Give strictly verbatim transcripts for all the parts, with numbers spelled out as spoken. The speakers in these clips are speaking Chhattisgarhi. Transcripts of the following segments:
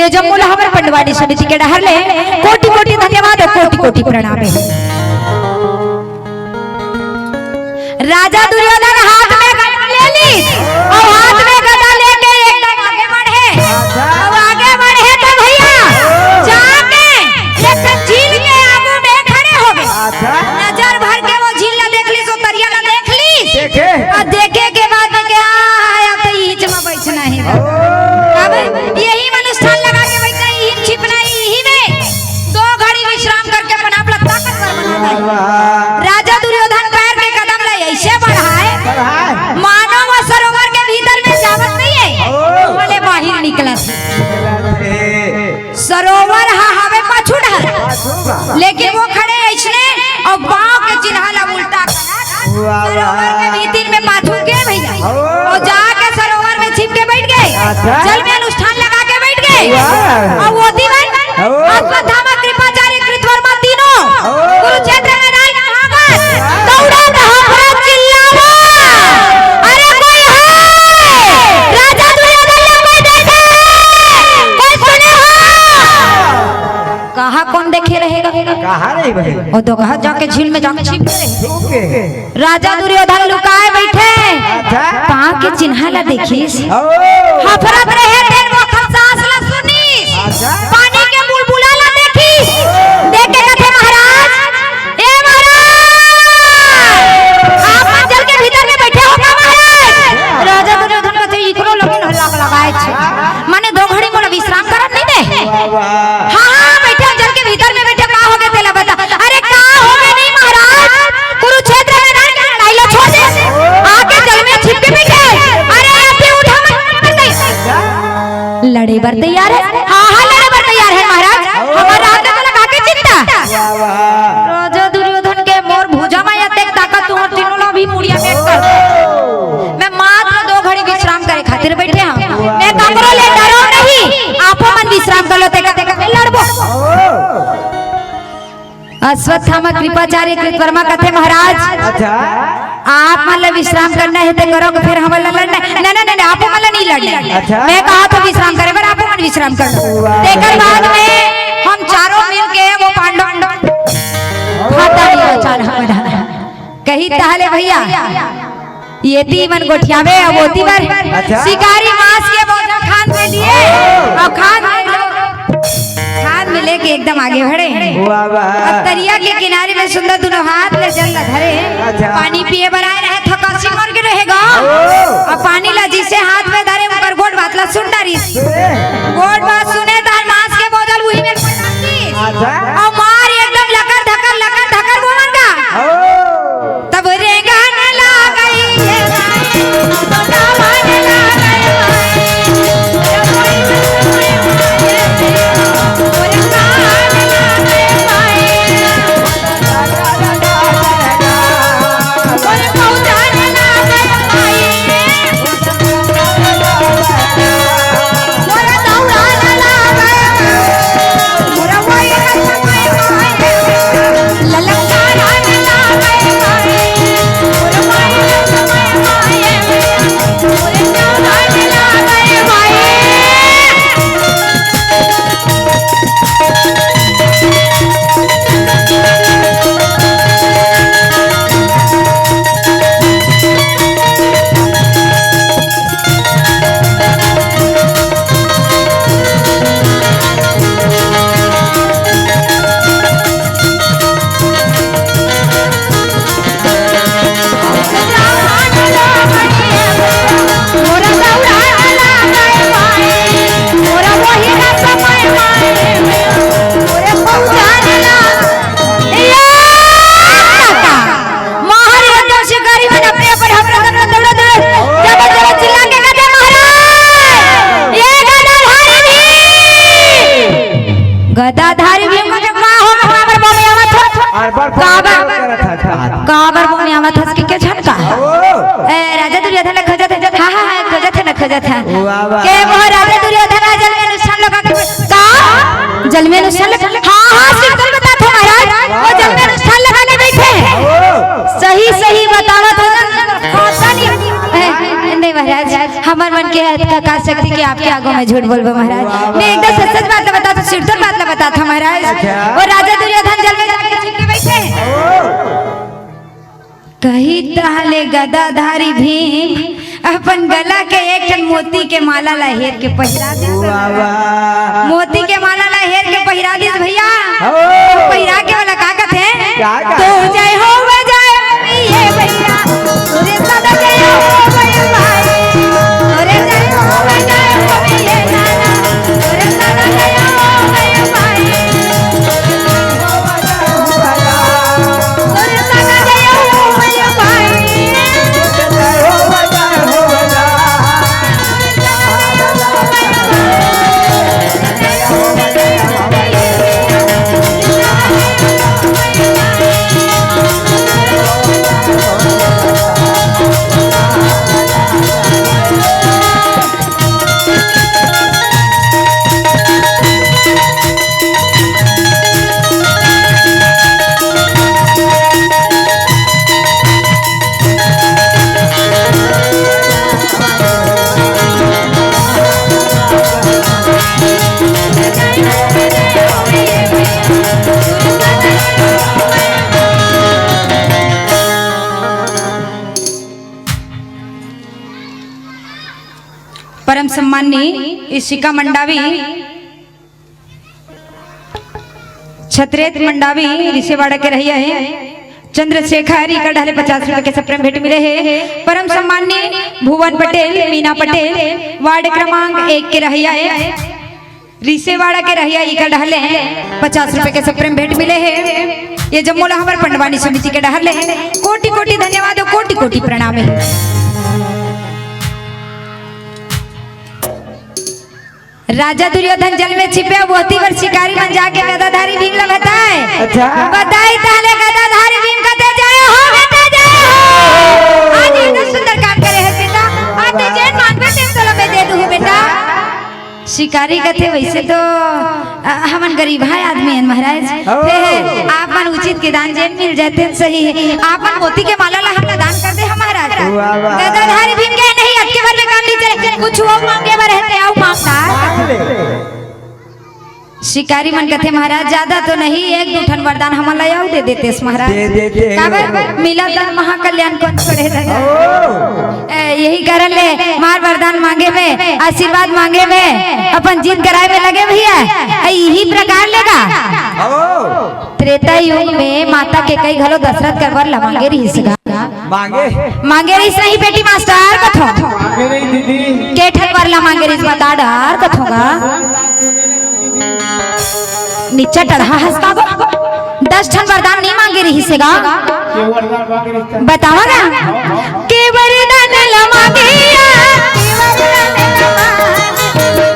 ये जम्मो ला हमर पंडवानी समिति के डहर ले कोटि कोटि धन्यवाद अउ कोटि कोटि प्रणाम हे। राजा दुर्योधन हाथ में गदा ले लीस अउ हाथ में गदा लेके एकदम आगे बढ़े। अउ आगे बढ़े त भइया जाके एक झील के आगू में खड़े हो गे। अच्छा। नजर भर के वो झील ला देख लीस, वो तरिया ला देख लीस। देखे। अउ देखे के बाद में कहे, "आ, अब तो इही च में बइठना हे।" अब यही में अनुष्ठान लगा के बइठना, इही में छिपना, इही में दो घड़ी विश्राम करके अपन आप ला ताकतवर बनाना हे। वाह। राजा दुर्योधन पैर के कदम ला अइसे बढ़ाए, बढ़ाए। मानो वो सरोवर के भीतर में जावत नइ हे, ओ। बोले बाहिर निकलत। सरोवर ह हवे पाछू डहर, लेकिन वो खड़े अइसने अउ पाँव के चिन्हा ला उल्टा करत वाह, वाह। सरोवर के भीतर में पाछू गे भइया। ओ। अउ जाके सरोवर में छिप के बइठ गे। अच्छा। जल में अनुष्ठान लगा के बइठ गे। वाह। अउ ओती बर ओ। अश्वत्थामा, कृपाचार्य, कृतवर्मा तीनों ओ। कुरुक्षेत्र में राय कहावत, दौड़ा कहा भरत चिल्लावा। अरे कोई है? राजा दुर्योधन ला कोई देखे? कोई सुने हो? कहाँ कोन देखे रहेगा? कहाँ रही भाई? वो तो कहा जाके झील में जाके छिप गए। छुप के। राजा दुर्योधन लुकाए बइठे। अच्छा। पाँव के चिन्हा ला देखिस। ओ। हफरत रहे तेन वो खसास ला सुनिस। अच्छा। पानी के बुलबुला ला देखिस। देख के कथे, "महाराज, ए महाराज, आप मन जल के भीतर में बइठे हो का महाराज?" राजा दुर्योधन कथे, "इकरो लगिन हल्ला लगाए छे।" माने दो घड़ी मोला विश्राम करत नइ दे। वाह, वाह। हाँ, हाँ, बइठे, जल के भीतर में बइठे, का हो गे तेला बता। अरे, का हो गे नहीं महाराज, कुरुक्षेत्र में लड़ाई ला छोड़ दे, आके जल में छिप के बइठे। अरे, अभी उठा मत, लड़े बर तैयार हे। हाँ, हाँ, लड़े बर तैयार हे महाराज, हमर राज ला तोला काके चिंता। वाह, वाह। राजा दुर्योधन के मोर भुजा में अतेक ताकत, तुँहर तीनों ला भी मुड़िया मेट कर दे। मैं मात्र दो घड़ी विश्राम करे खातिर बइठे हँव। मैं ककरो ले डरँव नहीं, आपो मन विश्राम कर लो, तेकर, तेकर मैं लड़बो। अश्वत्थामा कृपाचार्य कृतवर्मा कथे, महाराज, अच्छा। आप मन ला विश्राम करना हे त करो, फेर हमन ला लड़ना हे। नहीं, नहीं, नहीं, आपो मन ला नहीं लड़ना हे। अच्छा। मैं कहा तो विश्राम करे बर, आपो मन विश्राम कर लो। वाह। तेकर बाद में हम चारों मिल के वो पांडव खाता नहीं अचानक बना। कही, "ताहले भइया, एती मन गोठियाबे, अब ओती बर अच्छा। शिकारी मांस के बोझा खान में लिए, अउ खान में, खान में लेके एकदम आगे बढ़े।" वाह, वाह। अब तरिया के किनारे में सुंदर दुनों हाथ में जल ला धरे, अच्छा। पानी पिए बर आए रहे, थकासी मन के रहेगा। ओ। अब पानी ला जइसे हाथ में धरे, ओकर गोठ बात ला सुन डारिस। ए। गोठ बात सुने ताहन मांस के बोझा ल उही में पटक दिस। अच्छा। अउ मार एकदम लकर धकर, लकर धकर बोलन गा। ओ। तब रेंगन लागई हे माई, तो डावन लागई माई। महाराज एकदम शिकारी मन अपने अपन हम रतन में दौड़े दौड़े जब जब चिल्ला के कहते, "महाराज, ये गदाधारी भीम, गदाधारी भीम का जो का हो, का बर बोले आवत हो?" और बर काबर? करत था, था। काबर बोले आवत हस के, के झन का? ओ। ए, राजा दुर्योधन ला खोजत हे, हाँ, हाँ, हाँ, खोजत हे ना, खोजत हे। वाह, वाह। के वो राजा दुर्योधन आ जल में अनुष्ठान लगा के, का? जल में अनुष्ठान लगा, हाँ, हाँ, सिंपल बता था महाराज, वो जल में अनुष्ठान लगा के बइठे। ओ। सही, सही बतावत हो ना, खाता नहीं। ए, नहीं महाराज, हमर मन के अतका का शक्ति के आपके आगू में झूठ बोलबो महाराज। मैं एकदम सच सच बात ला बतात हँव, सिरतोन बात ला बतात हँव महाराज। अच्छा। वो राजा दुर्योधन जल में जाके छिप के बइठे। कही तहले गदाधारी भीम अपन गला के एक ठन मोती के माला ला हेर के पहिरा दिस। वाह, वाह। मोती के माला ला हेर के पहिरा दिस भैया। हो। पहिरा के वाला का कथे? का, का? तो जय हो, जय हो ये भैया, तोरे सदा जय हो भाई, तोरे जय हो, जय हो ये नाना, तोरे सदा जय हो भाई। परम सम्माननीय इशिका मंडावी, छत्रेत मंडावी, रिसेवाड़ा के रहइया हे। चंद्रशेखर, इकर डहले पचास रुपए के सप्रेम भेंट मिले हे। परम सम्माननीय भुवन पटेल, मीना पटेल, वार्ड क्रमांक एक के रहइया हे, रिसेवाड़ा के रहइया, इकर डहले पचास रुपए के सप्रेम भेंट मिले हे। ये जम्मो ला हमर पंडवानी समिति के डहर ले कोटि कोटि धन्यवाद अउ कोटि कोटि प्रणाम हे। राजा दुर्योधन जल में छिपे, वोती बर शिकारी मन जाके गदाधारी भीम ला बताए। अच्छा। बताई तहले गदाधारी भीम कथे, "जय हो बेटा, जय हो। आज इतना सुंदर काम करे हे बेटा, आज ते जेन मांगबे तेन तोला मैं दे दूँ बेटा।" शिकारी कथे, "वइसे तो, अ, हमन गरीबहा आदमी हन महाराज। ओ। हे, हे, आप मन उचित के दान जेन मिल जाए तेन सही हे। आप मन मोती के माला ला हमला दान कर दे महाराज।" वाह, वाह। गदाधारी भीम कहे, "नहीं, अतके भर में काम नहीं चले, कुछ अउ मांगे बर हे ते अउ मांगता।" मांग ले। शिकारी मन कथे, "महाराज, ज्यादा तो नहीं, एक दू ठन वरदान हमन ला अउ दे देतेस महाराज।" दे देते। काबर? मिलत दान महाकल्याण कोन छोड़े दादा। ओ। ए, यही कारण ले मार वरदान मांगे में, आशीर्वाद मांगे में, अपन जीत कराए में लगे भैया। ए, यही प्रकार ले गा। ओ। त्रेता युग में माता कैकई घलो दशरथ कर बर ला मांगे रहिस गा। मांगे। मांगे रहिस नहीं बेटी मास्टर कथों। मांगे नहीं दीदी। के ठन बर ला मांगे रहिस बता डर कथों गा। निच्चट अड़हा हस का गो। दस ठन वरदान नहीं मांगे रहिस हे गा। के वरदान मांगे रहिस हे? बतावा ना। के वरदान ला मांगे या, के वरदान ला मांगे,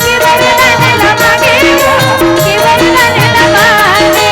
के वरदान ला मांगे या, के वरदान ला मांगे।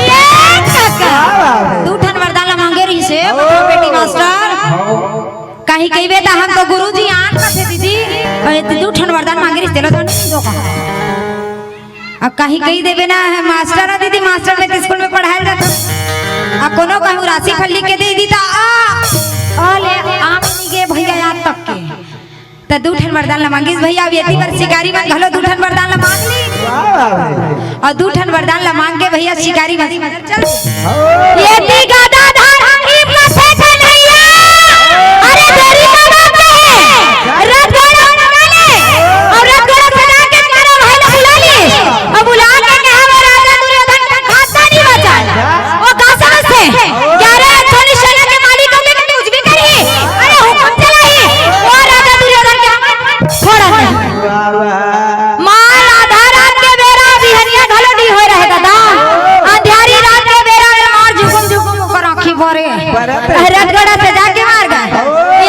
ये काका। दू ठन वरदान ला मांगे रहिस हे, ओ। बेटी मास्टर। कहीं कहिबे त हम तो गुरुजी आन कथे दीदी। अरे, दू ठन वरदान मांगे रहिस, तेला तो नहीं दो कहा। अब कहीं कही देबे ना, "मास्टर ह दीदी, मास्टर में तो स्कूल में पढ़ाए जाता।" आ कोनो कहूँ राशि फल लिख के दे दी त आ, आ ले, आ नहीं गे भैया, आज तक के। त दू ठन वरदान ला मांगिस भैया। अब एती बर शिकारी मन घलो दू ठन वरदान ला मांग ली। वाह, वाह, वाह। अउ दू ठन वरदान ला मांग के भैया शिकारी मन चल। हो। एती गदाधर ही पथे कन्हैया। अरे देरी का बात है। रथ घोड़ा सजा ले। अउ रथ घोड़ा सजा के चारों भाई ला बुला ली। अउ बुला के कहा, वो राजा दुर्योधन के खाता नहीं बचा। वो का समझ थे? ग्यारह छोली सेना के मालिक होके कुछ भी करही। अरे हुकुम चलाही। वो राजा दुर्योधन के छोड़ा नहीं। वाह, वाह। मार आधा रात के बेरा बिहनिया घलो नी होय रहे दादा। अंधियारी रात के बेरा में मार झुकुम झुकुम ओकर आँखी भरे। परत। रथ घोड़ा सजा के मार गा।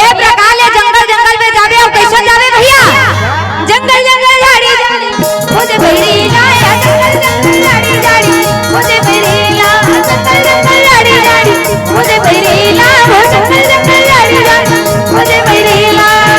ये प्रकार ले जंगल जंगल में जाबे अउ कइसे जाबे भैया? जंगल जंगल झाड़ी झाड़ी। खुद भैरी लाया जंगल जंगल झाड़ी झाड़ी। खुद भैरी लाया जंगल जंगल झाड़ी झाड़ी। खुद भैरी लाया जंगल जंगल झाड़ी झाड़ी। खुद भैरी लाया।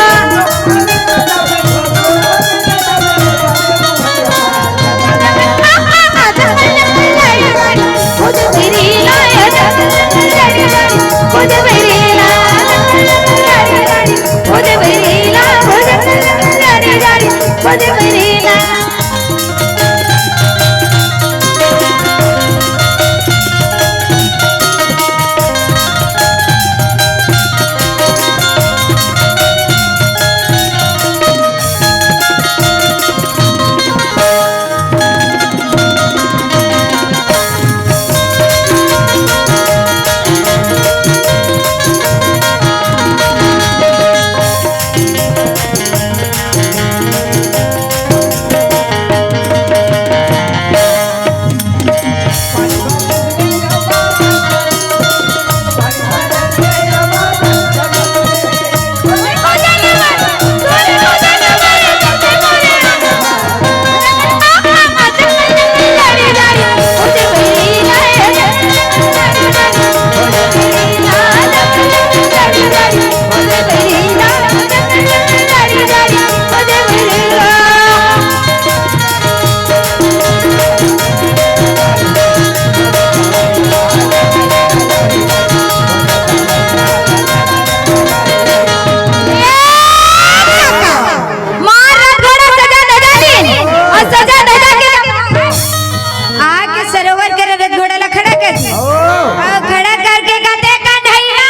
मार रथ घोड़ा सजा धजा दिन, अउ सजा धजा के आके सरोवर के रथ घोड़ा ला खड़ा कर दे। अउ खड़ा करके कहते, "कन्हैया,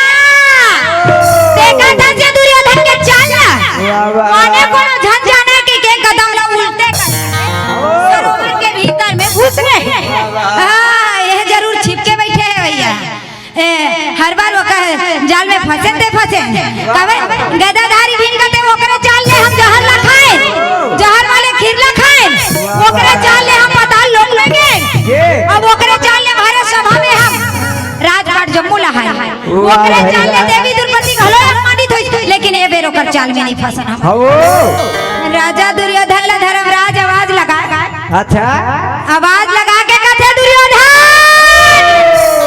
देखा था से दुर्योधन के चाल ला?" वाह, वाह। माने कोनो झन जाने के, के कदम ला उल्टे कर सरोवर के भीतर में घुस गए। हाँ, ये जरूर छिप के बैठे हैं भैया। ए, हर बार वो कहे, "जाल में फंसे ते फंसे।" कबे गदाधारी भीम कहते, "ओकरे चाल ले हम जहर ला खाए, जहर वाले खीर ला खाए, ओकरे चाल ले हम पाताल लोक लेंगे, अब ओकरे चाल ले भारत सभा में हम राजपाट जम्मू ला हाय।" वाह ओकरे भाई चाल ले वाह। देवी द्रौपदी घलो अपमानित होइस, लेकिन ए बेर ओकर चाल में नहीं फंसन हम। हाँ वो। राजा दुर्योधन ला धर्मराज आवाज लगा, अच्छा। आवाज लगा के कथे दुर्योधन,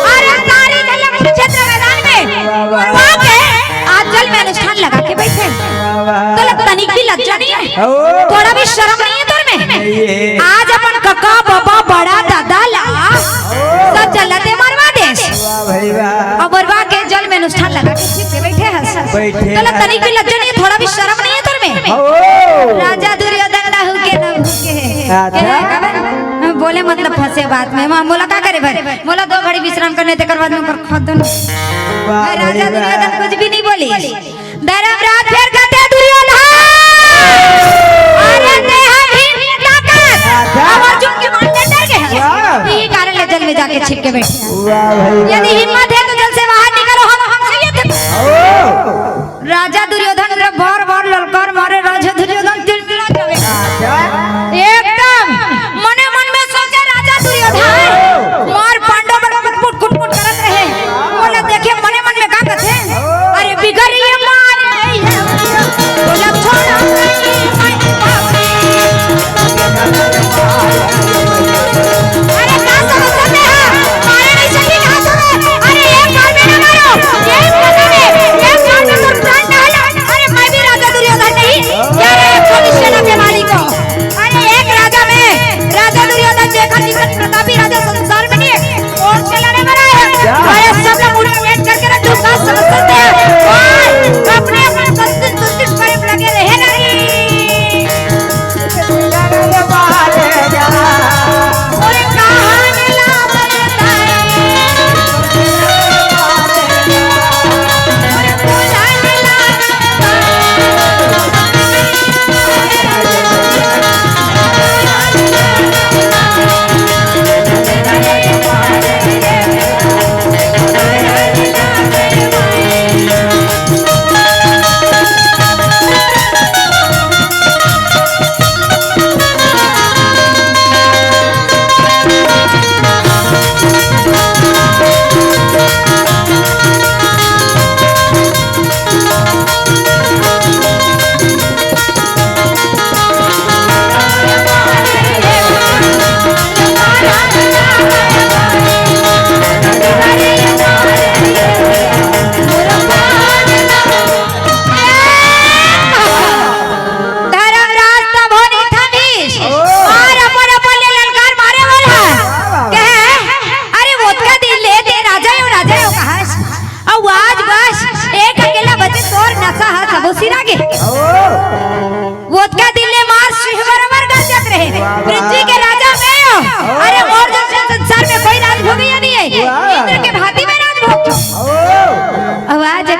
अरे सारी झलक क्षेत्र मैदान में वाह, वाह। वहाँ के आज जल में अनुष्ठान लगा के बैठे। वाह, वाह। तो लोग तनिक भी लज्जा नहीं है, ओ। थोड़ा भी शर्म नहीं है तोर में। नहीं है। आज अपन कका, बाबा, बड़ा दादा ला सब जलते मरवा देस। वाह भाई वाह। अब मरवा के जल में अनुष्ठान लगा के ठीक से बैठे हस। बैठे तो लोग तनिक भी लज्जा नहीं है, थोड़ा भी शर्म नहीं है तोर में। ओ। राजा दुर्योधन ला हुके ना हुके। अच्छा। बोले मतलब फंसे बात में, माँ बोला का करे भाई, बोला दो घड़ी विश्राम करने, तेकर बाद में ओकर खत्म। वाह, राजा भाई, वाह। दुर्योधन कुछ भी नहीं बोली। धर्मराज फिर कहते दुर्योधन, अरे ते हा भीम ही ताकत, अच्छा। अब अर्जुन के मारने डर गए हैं। वाह। यही कारण ले जल में जाके छिप के बैठे। वाह भाई, वाह। यदि हिम्मत है तो जल से बाहर निकलो, हम हमसे युद्ध करो। ओ। राजा दुर्योधन रे बार बार ललकार मारे, राजा दुर्योधन तिलमिला जावे। अच्छा। एकदम मने मन में सोचे राजा दुर्योधन, मार पांडव मन कुटकुट कुटकुट करत रहे। बोला देखे मने मन में का कथे, अरे बिगड़िया मार नहीं है, बोला छोड़ा नहीं मैं बापी। अरे का समझते हैं? मारे नहीं सकी कहा तुम्हें? अरे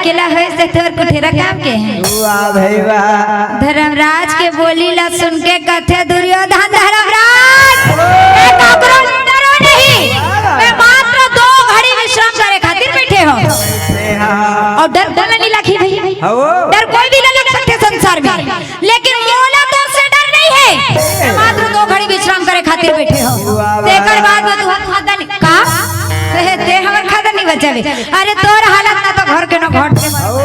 अकेला होइस ते तोर कुठेरा काम के हे। वाह भाई वाह। धर्मराज के बोली ला सुन के कथे दुर्योधन, धर्मराज, मैं काकरो डरो नहीं, मैं मात्र दो घड़ी विश्राम करे खातिर बैठे हों। अउ डर कोन ला नइ लगही भइया? हाँ वो। डर कोई भी ला लग सकथे संसार में, लेकिन मोला तोर से डर नइ हे। मैं मात्र दो घड़ी विश्राम करे खातिर बैठे हों। वाह, वाह। तेकर बाद में तू हाथ, हाथ का हे, ते हमर खाता नइ बचाबे। अरे तोर हालत ना तो घर के न घट के बा। ओ।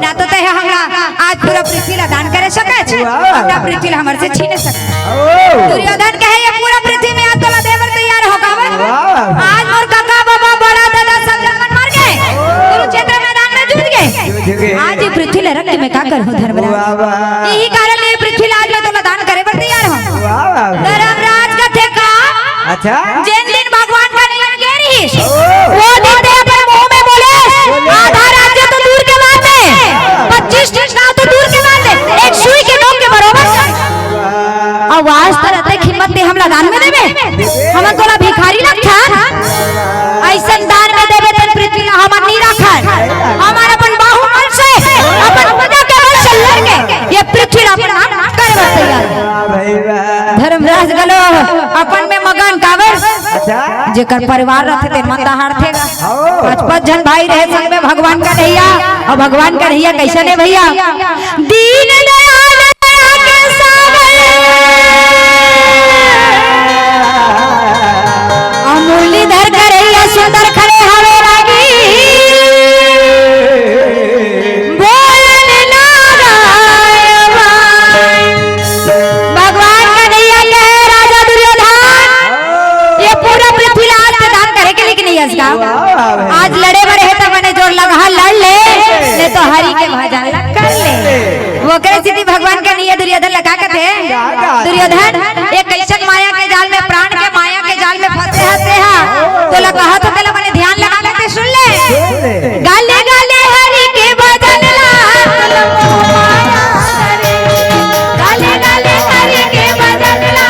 ना तो ते हमला आज पूरा पृथ्वी ला दान करे सकत हे, वाह। ना पृथ्वी ला हमर से छीने सकत हे। ओ। दुर्योधन कहे, "ये पूरा पृथ्वी मैं आज तोला दे बर तैयार हों, काबर? वाह। आज मोर काका, बाबा, बड़ा दादा सब जन मन मर गे, कुरुक्षेत्र मैदान में जूझ गे। जूझ गे। आज ये पृथ्वी ला रख के मैं का करहूँ, धर्मराज?" वाह, वाह। यही कारण ये पृथ्वी ला आज मैं तोला दान करे बर तैयार हों। वाह, वाह, वाह। धर्मराज कथे का? अच्छा। जेन दिन भगवान कन्हैया गे रहिस, ओ। वो दिन ते अपन मुंह में बोले, "आधा राज्य तो दूर के बात हे, पच्चीस ठन गांव तो दूर के बात हे, एक सुई के नोक के बरोबर हे।" अउ आज तो रहते हिम्मत ते हमला दान में देबे, हमन तोला भिखारी लगथन, अइसन दान में देबे ते पृथ्वी ला हमन नइ राखन, हमन अपन बाहुबल से, अपन पूजा के बल से लड़ के ये पृथ्वी ला अपन नाम करे बर तैयार। वाह भाई वाह। धर्मराज घलो अपन में मगन, काबर? अच्छा। जेकर परिवार रथे ते मन त हारथे गा। हाँ। पांच पांच झन भाई रहे संग में भगवान कन्हैया, अउ भगवान कन्हैया कइसन हे भइया? दीन दयाल दया के सागर, अउ मुरलीधर कन्हैया सुंदर खड़े हवे रागी। बोलन नारायण। भगवान कन्हैया कहे, "राजा दुर्योधन, ये पूरा पृथ्वी ला आज ते दान करे के लेके नइ अस का? वाह, वाह, वाह। आज लड़े बड़े हे त बने जोर लगा लड़ ले, नइ तो हरि के भजन ला कर ले।" ओकरे सेती भगवान कन्हैया दुर्योधन ला का कथे? का, का? दुर्योधन, ये कइसन माया के जाल में, प्राण के माया के जाल में फंसे हस तेहा, तोला कहत हों तेला बने ध्यान लगा के सुन ले। सुन ले। गाले गाले हरि के भजन ला, गाले गाले हरि के भजन ला।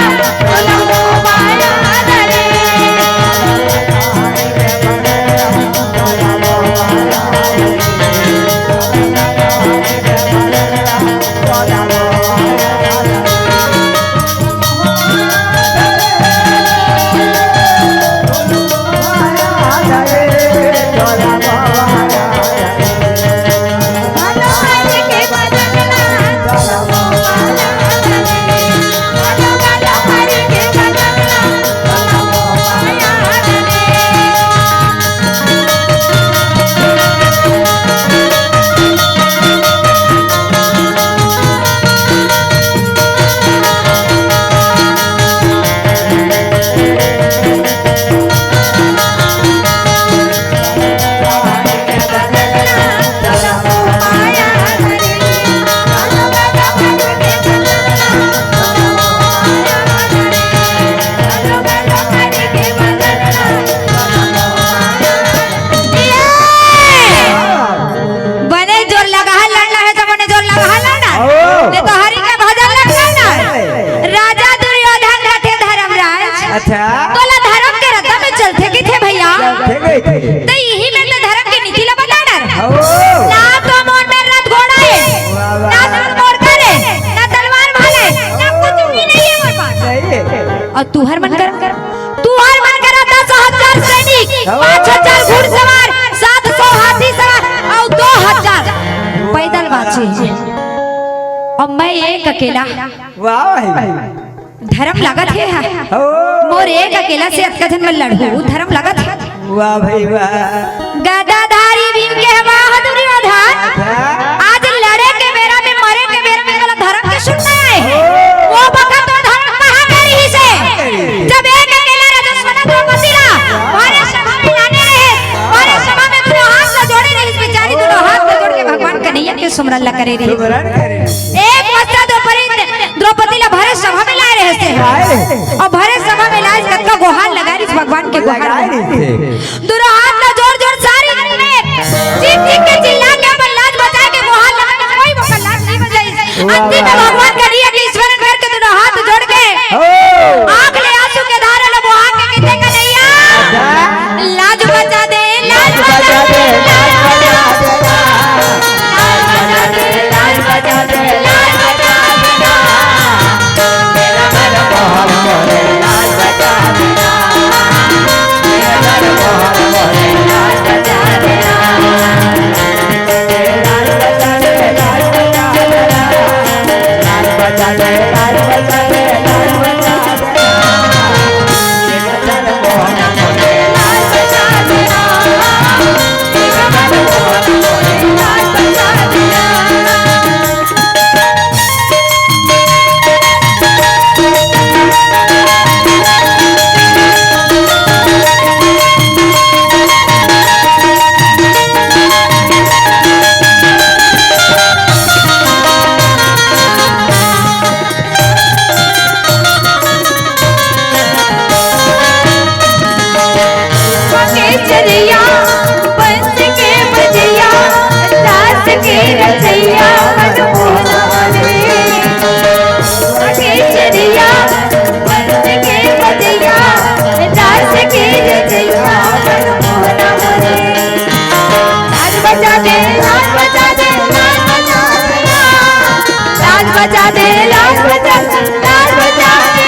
बने जोर लगा है लड़ना है, तो बने जोर लगा है लड़ना। ओ। नहीं तो हरि के भजन लग जाना। राजा दुर्योधन रथे धर्मराज। अच्छा। तोला धर्म के रद्दा में चलथे कथे भइया। चलथे कथे। तो इही में तो धर्म के नीति ला बता डर। ओ। ना तो मोर मेर रथ घोड़ा हे, वाह, वाह। ना तो मोर करे, ना तलवार भाले, ना कुछ भी नहीं है मोर पास। नहीं है। अउ तुहर मन कर, तुहर मन करा दस हजार सैनिक, हाँ। पाँच हजार घुड़सवार, सात सौ हाथी सवार अउ दो हजार पैदल बाचे। अउ मैं एक अकेला। वाह भाई। धर्म लागत हे हा। हो। मोर एक अकेला से अतका झन मन लड़हूँ, धर्म लागत हे। वाह भाई वाह। गदाधारी भीम के हवा ह दुर्योधन। अच्छा। आज लड़े के बेरा में, मरे के बेरा में तोला धर्म के सुनना हे। हो। वो बखत वो धर्म कहाँ के रहिस हे? जब एक अकेला रजस्वला द्रौपदी ला भरे सभा में लाने आए हे, भरे सभा में दुनो हाथ ला जोड़े रहिस, बेचारी दुनो हाथ ला जोड़ के भगवान कन्हैया के सुमरन ला करे रहिस। सुमरन करे। एक वस्त्र द्रौपदी द्रौपदी ला भरे सभा में लाए रहिस हे। लाए। अउ भरे सभा में लाए कतका गोहार लगा रहिस, भगवान के गोहार लगा लगा। रहिस हे। दुनो हाथ ला जोड़ जोड़ सारी में चीख चीख के चिल्ला के अपन लाज बचाए के गोहार लगा के कोई ओकर लाज नहीं बचाइस। वाह, अंतिम में वाह। भगवान करिए कि ईश्वर करके दुनो हाथ जोड़ के हो। आँख ले आंसू के धारा ला बोहा के कहथे कन्हैया, अच्छा। लाज बचा दे, लाज बचा दे, लाज बचा दे। रचैया, बंस के बजैया, रास के रचैया, मनमोहना रे। केसरिया, बंस के बजैया, रास के रचैया, मनमोहना रे। लाज बचा दे, लाज बचा दे, लाज बचा दे, लाज बचा दे, लाज बचा दे, लाज बचा दे।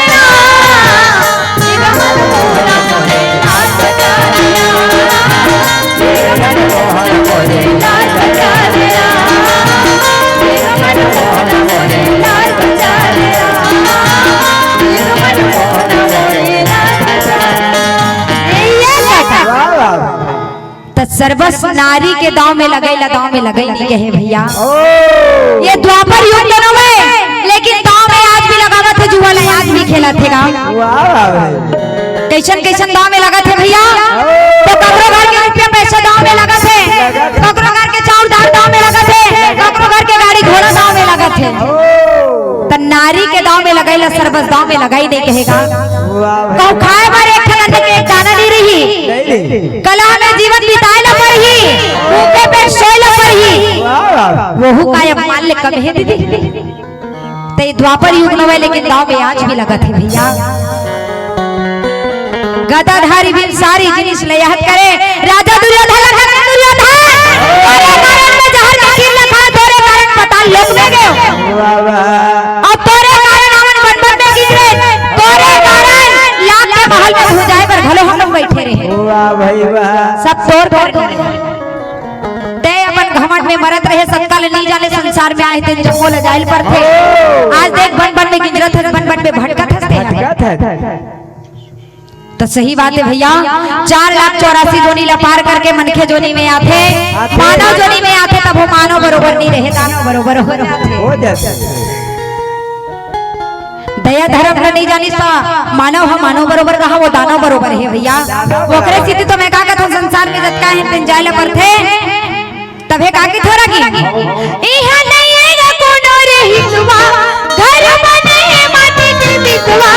वाह, वाह। त सर्वस नारी के दांव में लगई ला दांव में लगई नहीं कहे भैया। ओ। ये द्वापर युग दोनों में, लेकिन दांव में आज भी लगावत हे जुआ ला, आज भी खेलत हे गा। वाह, वाह भाई। कइसन कइसन दांव में लगत हे भैया? ओ। तो ककरो घर के रुपया पैसा दांव में लगत हे, लगत हे। ककरो घर के चाउर दाल दांव में लगत हे, ककरो घर के गाड़ी घोड़ा दांव में लगत हे। ओ। त नारी के दांव में लगई ला सर्वस दांव में लगई नहीं कहे गा। वाह भाई। कहूँ खाए बर एक ठन अन्न के एक दाना नहीं रही। नहीं, नहीं। कलह में जीवन बिताए ला परही, भूखे पेट सोए ला परही। वाह, वाह। वहू का अब मान ले कम हे दीदी। त ये द्वापर युग नवय, लेकिन दांव में आज भी लगत हे भैया। गदाधारी भीम सारी जिनिस ले यहत करे, राजा दुर्योधन ला घर में दुर्योधन, तोरे कारण में जहर के खीर ला खाए, तोरे कारण पाताल लोक में गयो। वाह, वाह। अउ तोरे कारण हमन बन बन में गिरे, तोरे कारण लाख के महल में घुस जाए बर घलो हम लोग बइठे रहे। वाह भाई वाह। सब तोर कारण। तैं अपन घमंड में मरत रहे, सत्ता ले नहीं जाने संसार में आए तेन जम्मो ल जाइल परथे। ओ। आज देख बन बन में गिंजरत हस, बन बन में भटकत हस तैं। भटकत हस। त सही बात हे भैया, चार लाख चौरासी जोनी ला पार करके मनखे जोनी में आथे, आथे। मानव जोनी में आथे, तब वो मानव बरोबर नहीं रहे, दानव बरोबर हो जाथे। हो जाथे। दया धरम ला नहीं जानिस त मानव ह मानव बरोबर कहा, वो दानव बरोबर हे भैया। दानव बरोबर। ओकरे सेती तो मैं का कहत हूँ, संसार में जतका हे तेन जाए ला परथे। तभे का कि थोरा कि इहाँ नइ हे रे कोनो रे हितवा, घर बने हे माटी के मितवा।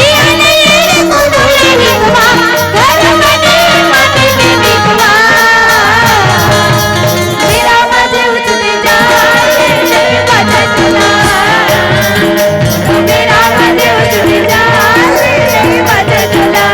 इहाँ नइ हे रे कोनो रे हितवा, घर बने हे माटी के मितवा। मेरा मजे उठ में जाए, बदलना। मेरा मजे उठ में जाए, बदलना।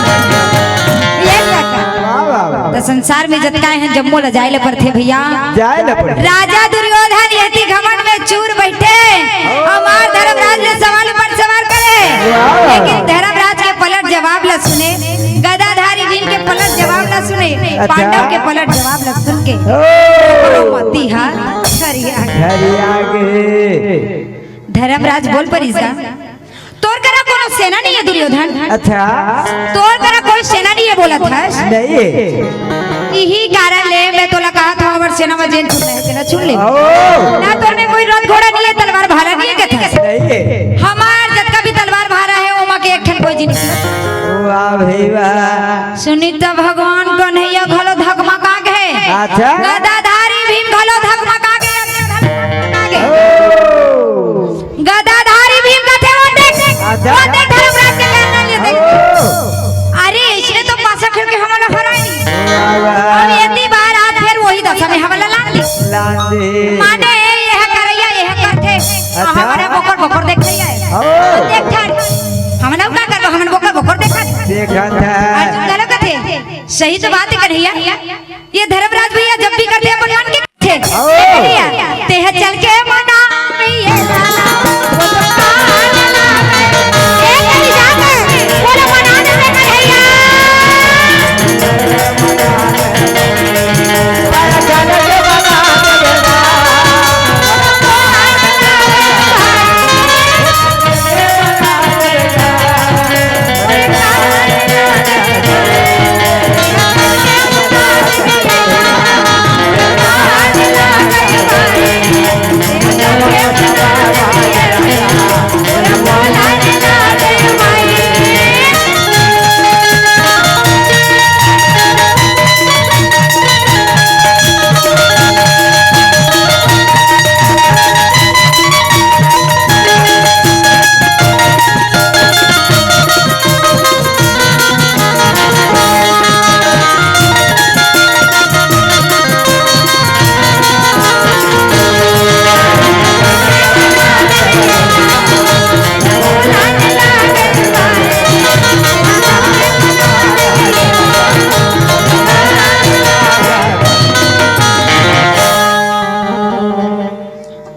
ये काका। वाह, वाह, वाह। त संसार में जतका हे जम्मो ल जाए ल परथे भैया। जाए ल परथे। राजा दुर्योधन यति घमंड में चूर बइठे, हमार धर्मराज ले सवाल पर सवाल करे, वाह। लेकिन धर्मराज के पलट जवाब ल सुने, गदाधारी भीम के पलट जवाब ल सुने, अच्छा। पांडव के पलट जवाब ल सुन के ओ। मती हा झरिया। झरिया गे। धर्मराज बोल परिस गा, तोर करा कोनो सेना नहीं हे दुर्योधन। अच्छा। तोर करा कोई सेना नहीं हे बोलत हस। नहीं हे। इही कारण ले मैं तोला कहत हूँ, हमर सेना में जेन चुनना हे, तेला चुन ले। ओ। ना तोर में कोई रथ घोड़ा नइ हे, तलवार भाला नइ हे, कथे। नइ हे। हमर जतका भी तलवार भाला हे, ओमा के एक ठन कोई जिनिस नइ हे। वाह भई वाह। सुनी त भगवान कन्हैया घलो धकमका गे। अच्छा। गदाधारी भीम घलो धकमका गे, धकमका गे। ओ। गदाधारी भीम कथे, "वो देख, अच्छा। वो देख धर्मराज के करना ले देख।" ओ। अरे, इसने तो पासा खेल के हमला हराई। वाह, वाह। अब यदि बार आज फेर वही दशा में हमला लान दे। लान दे। माने, ये करैया, ये करथे। अच्छा। हमला बोकर, बोकर देख रही है। ओ। देख थारी। हमन का करबो, हमन बोकर, बोकर देखत। देखत है। अर्जुन घलो कथे, "सही तो बात हे कन्हैया।" ये धर्मराज भैया जब भी करथे अपन मन के करथे। ओ। तेह चल के मना भैया। ए कहीं जाके बोलो मना दे भैया।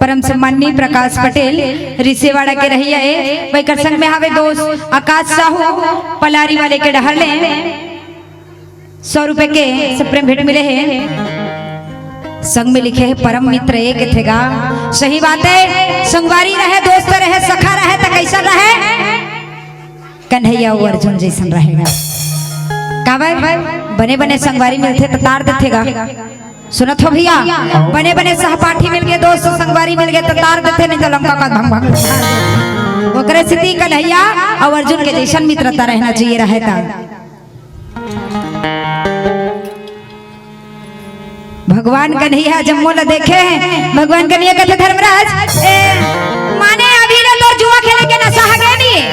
परम सम्माननीय प्रकाश पटेल, रिसेवाड़ा के रहइया हे, वही कर संग में हावे दोस्त आकाश साहू, पलारी वाले के डहर ले सौ रुपए के सप्रेम भेंट मिले हे। संग में लिखे हे, "परम मित्र एक थे गा।" सही बात हे, संगवारी रहे, दोस्त रहे, सखा रहे, त कइसन रहे? कन्हैया अउ अर्जुन जइसन रहे गा। काबर? बने बने संगवारी मिलथे त तार देथे गा। सुनत हो भैया, बने बने सहपाठी मिल गे, दोस्त संगवारी मिल गे त तार देथे, नहीं तो लंका का भंग भंग। ओकरे सेती कन्हैया अउ अर्जुन के जइसन मित्रता रहना चाहिए, रहे त। भगवान कन्हैया जम्मो ल देखे हे, भगवान कन्हैया कथे, "धर्मराज, ए, माने अभी ले तोर जुआ खेले के नशा हगे नहीं,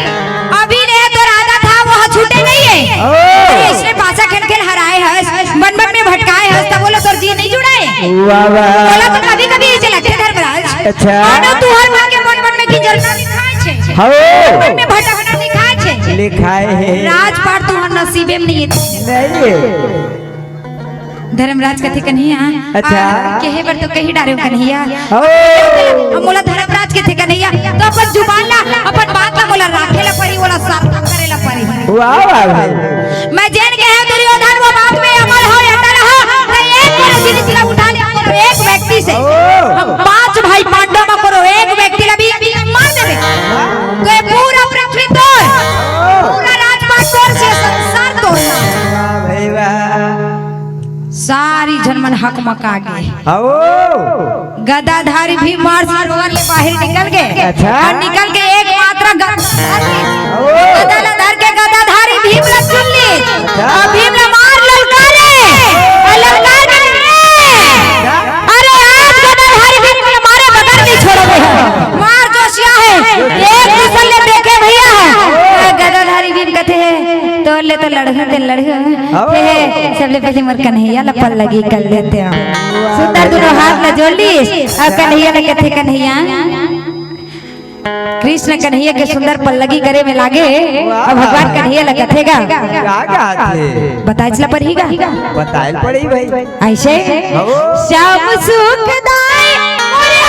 अभी ले तोर आदत हा, वो छूटे नहीं हे। ओ। अरे, इसने पासा खेल खेल हराए हस, बन बन में भटकाए हस, तब बोलो तोर जी नहीं जुड़ाए।" वाह, वाह। बोला तो कभी कभी इसे लगथे धर्मराज। अच्छा। मानो तुहर मन के बन बन में किंजरना लिखाए छे। हाँ। बन बन में भटकना लिखाए छे। लिखाए हे। राजपाट तुहर नसीबे में नहीं हे। नहीं हे। धर्मराज कथे, "कन्हैया, अच्छा। आ, केहे बर तो कही डारे हो कन्हैया।" ओ। हम बोला, "धर्मराज कथे कन्हैया, तो अपन जुबान ला, अपन बात ला मोला राखे ला परी, मोला सार्थक करे ला परी।" वाह, वाह, वाह। मैं जेन केहे दुर्योधन वो बात में अमल हो, अटल हो, तो एक बार जिनिस ला उठा ले, कोनो एक व्यक्ति से। ओ। हम पांच भाई पांडव में कोनो एक व्यक्ति ला भी मार देबे। तो ये पूरा पृथ्वी तोर, पूरा राजपाट तोर से संसार तोर। वाह भाई वाह। सारी झन मन हकमका गे। हवो। गदाधारी भीम मार सरोवर ले बाहिर निकल गे। अच्छा। अउ निकल के एकमात्र गदा धर के, हवो। गदा ला धर के गदाधारी भीम ला चुन ली। अच्छा। अउ भीम ला मार ललकारे। अउ ललकार के, अच्छा। अरे आज गदाधारी भीम ला मारे बगैर नहीं छोड़ोगे। मार जोशिया हे। एक दूसर ले देखे भैया हे। गदाधारी भीम कथे हे, तोर ले तो लड़हूं ते लड़हूं। हवो। हे, हे, सबले पहले मोर कन्हैया ला पल्लगी कर लेते हो। सुंदर दुनो हाथ ला जोड़ ली, अउ कन्हैया ला कथे, "कन्हैया।" कृष्ण कन्हैया के सुंदर पल्लगी करे में लागे, अउ भगवान कन्हैया ला कथे गा। का कहत हे? बताए ला पड़ही गा। बताए ला पड़ही भाई। अइसे? हवो। श्याम सुखदाई मोरे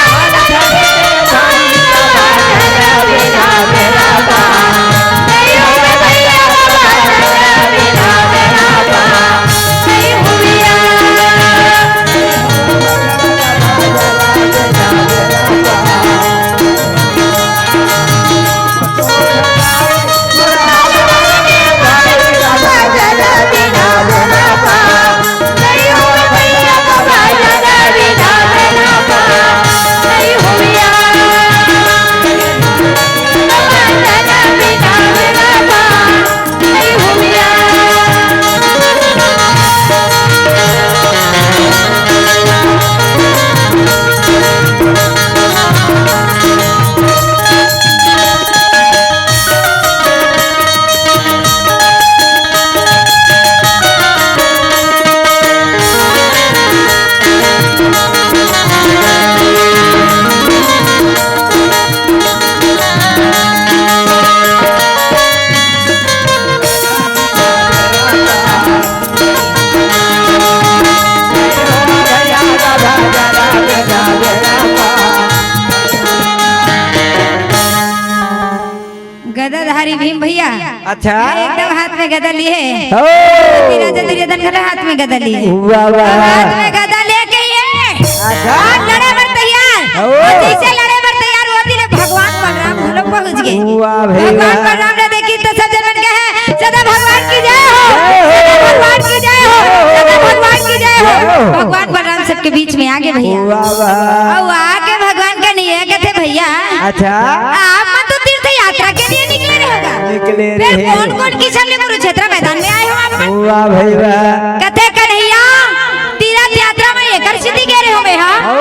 अच्छा। एकदम हाथ में गदा लिए। ओ। कि राजा दुर्योधन घलो हाथ में गदा लिए। वाह, वाह। हाथ में गदा लेके ये अच्छा। आज लड़े बर तैयार। ओ। और जैसे लड़े बर तैयार होती ना, भगवान बलराम घलो पहुंच गए। वाह भैया। भगवान बलराम ने देखी तो सब जन मन कहे, "सदा भगवान की जय हो, जय हो। सदा भगवान की जय हो, सदा भगवान की जय हो।" जय हो। भगवान बलराम सबके बीच में आगे भैया। वाह, वाह। और आके भगवान का नहीं है, कहते, "भैया, अच्छा। आप मन तो तीर्थ यात्रा के लिए निकले रहे होगा। निकले फिर रहे। कौन कौन किसम ले कुरुक्षेत्र मैदान में आए हो आप मन?" वाह भाई वाह। कथे, "कन्हैया, तीर्थ यात्रा में एकर सेती गे रहे हो मैं, हाँ?" ओ।